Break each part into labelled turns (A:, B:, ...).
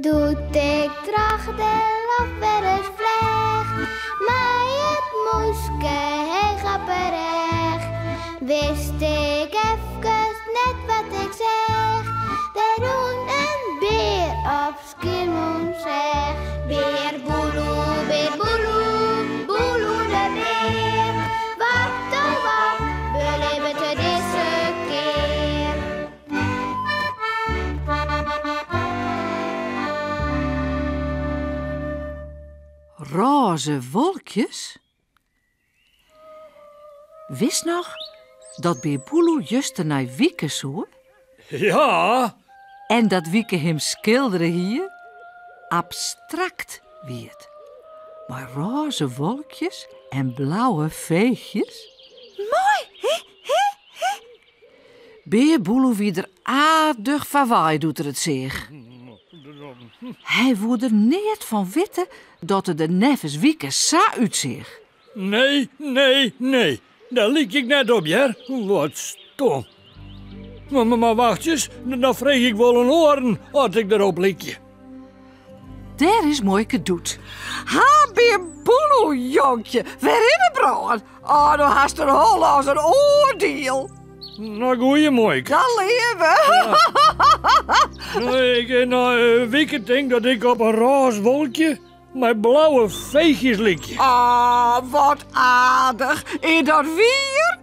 A: Doe't ik troch de loft wer ris fleach, mei it mûske heech op 'e rêch, wist ik efkes net wat ik seach. Der rûn in bear op Skiermûntseach. Bear Boeloe, bear Boeloe, Boeloe de bear. Wat oh wat belibbet er dizze kear?
B: Rôze wolkjes? Witst noch dat Bear Boeloe juster nei Wieke soe?
C: Ja!
B: En dat Wieke him skildere hie? Abstrakt wie it. Mei rôze wolkjes en blauwe feechjes. Moai, hè, hè, hè? Bear Boeloe wie der aardich foarwei doe't er it seach. Hy woe der neat fan witte dat er der neffens Wieke sa útseach.
C: Nee, nee, nee, dêr lykje ik net op, hear. Wat stom. Mar wachtsjes, dan freegje ik wol oan oaren oft ik derop lykje.
B: Dêr is muoike Doet. Ha, Bear Boeloe, jonkje, wer yn 'e brân. Oh, do hast in holle as in oardiel.
C: No, goeie muoike.
B: Dan leave.
C: No, ik, no, Wieke tinkt dat ik op in rôze wolkje mei blauwe feechjes lykje.
B: Oh, wat aardich. Is dat wier?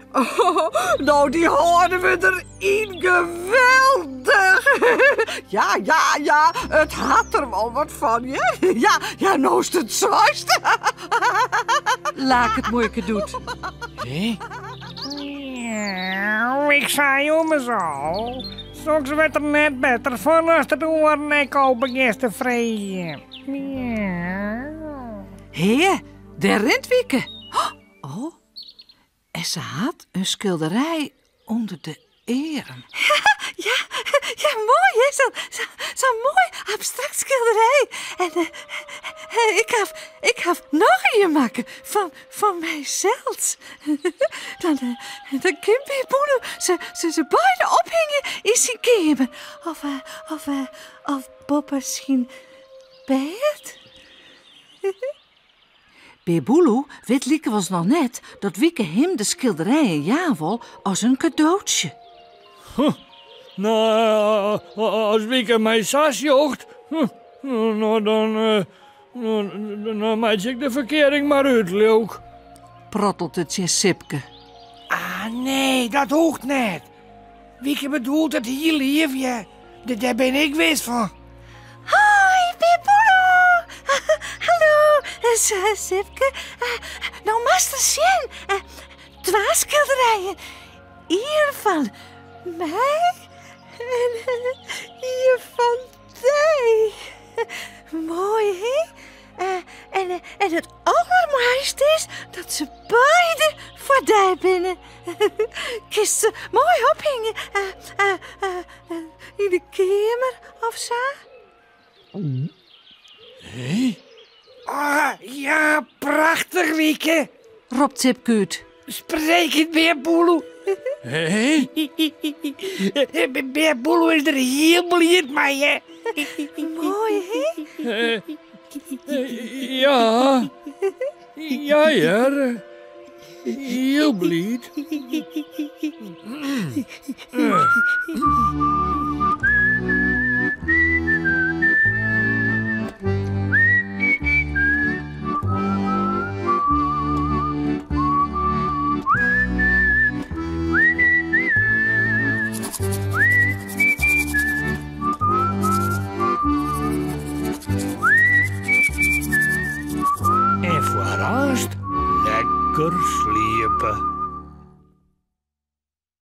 B: No, dy hâlde we deryn. Geweldich. Ja, ja, ja, it hat der wol wat fan, hear. Ja, ja, no'tst it seist. Laket muoike Doet.
C: Hé?
D: Ik sei ommers al, soks wurdt der net better fan ast it oaren ek al begjinst te freegjen.
B: Hea, dêr rint Wieke. Oh, en se hat in skilderij ûnder de earm. Ja, ja, moai hè, sa'n moai abstrakt skilderij. En ik haw, ik haw noch ien makke fan, fan mysels. Dan, dan kin Bear Boeloe se, se, se beide ophingje yn syn keamer. Of, of, of boppe syn bêd. Bear Boeloe wit lykwols noch net dat Wieke him de skilderijen jaan wol as in kadootsje.
C: No, as Wieke my sa sjocht, no dan, dan meitsje ik de ferkearing mar út, leau 'k.
B: Prottelt er tsjin Sipke.
D: Ah nee, dat hoecht net. Wieke bedoelt it hiel leaf, hear. Dêr bin ik wis fan.
B: Hoi, Bear Boeloe! Hallo, Sipke. No moatst ris sjen. Twa skilderijen. Ien fan my en ien fan dy. Moai, hè? En, en it allermoaiste is dat se beide foar dy binne. Kinst se moai ophingje yn de keamer of sa?
C: Hé?
D: Ah, ja, prachtich, Wieke.
B: Ropt Sipke út.
D: Spreek it, Bear Boeloe.
C: Hé?
D: Bear Boeloe is der hiel bliid mei, hè?
B: Moai, hè?
C: Ja. Ja, hear. Hiel bliid. En foar aanst lekker sliepe.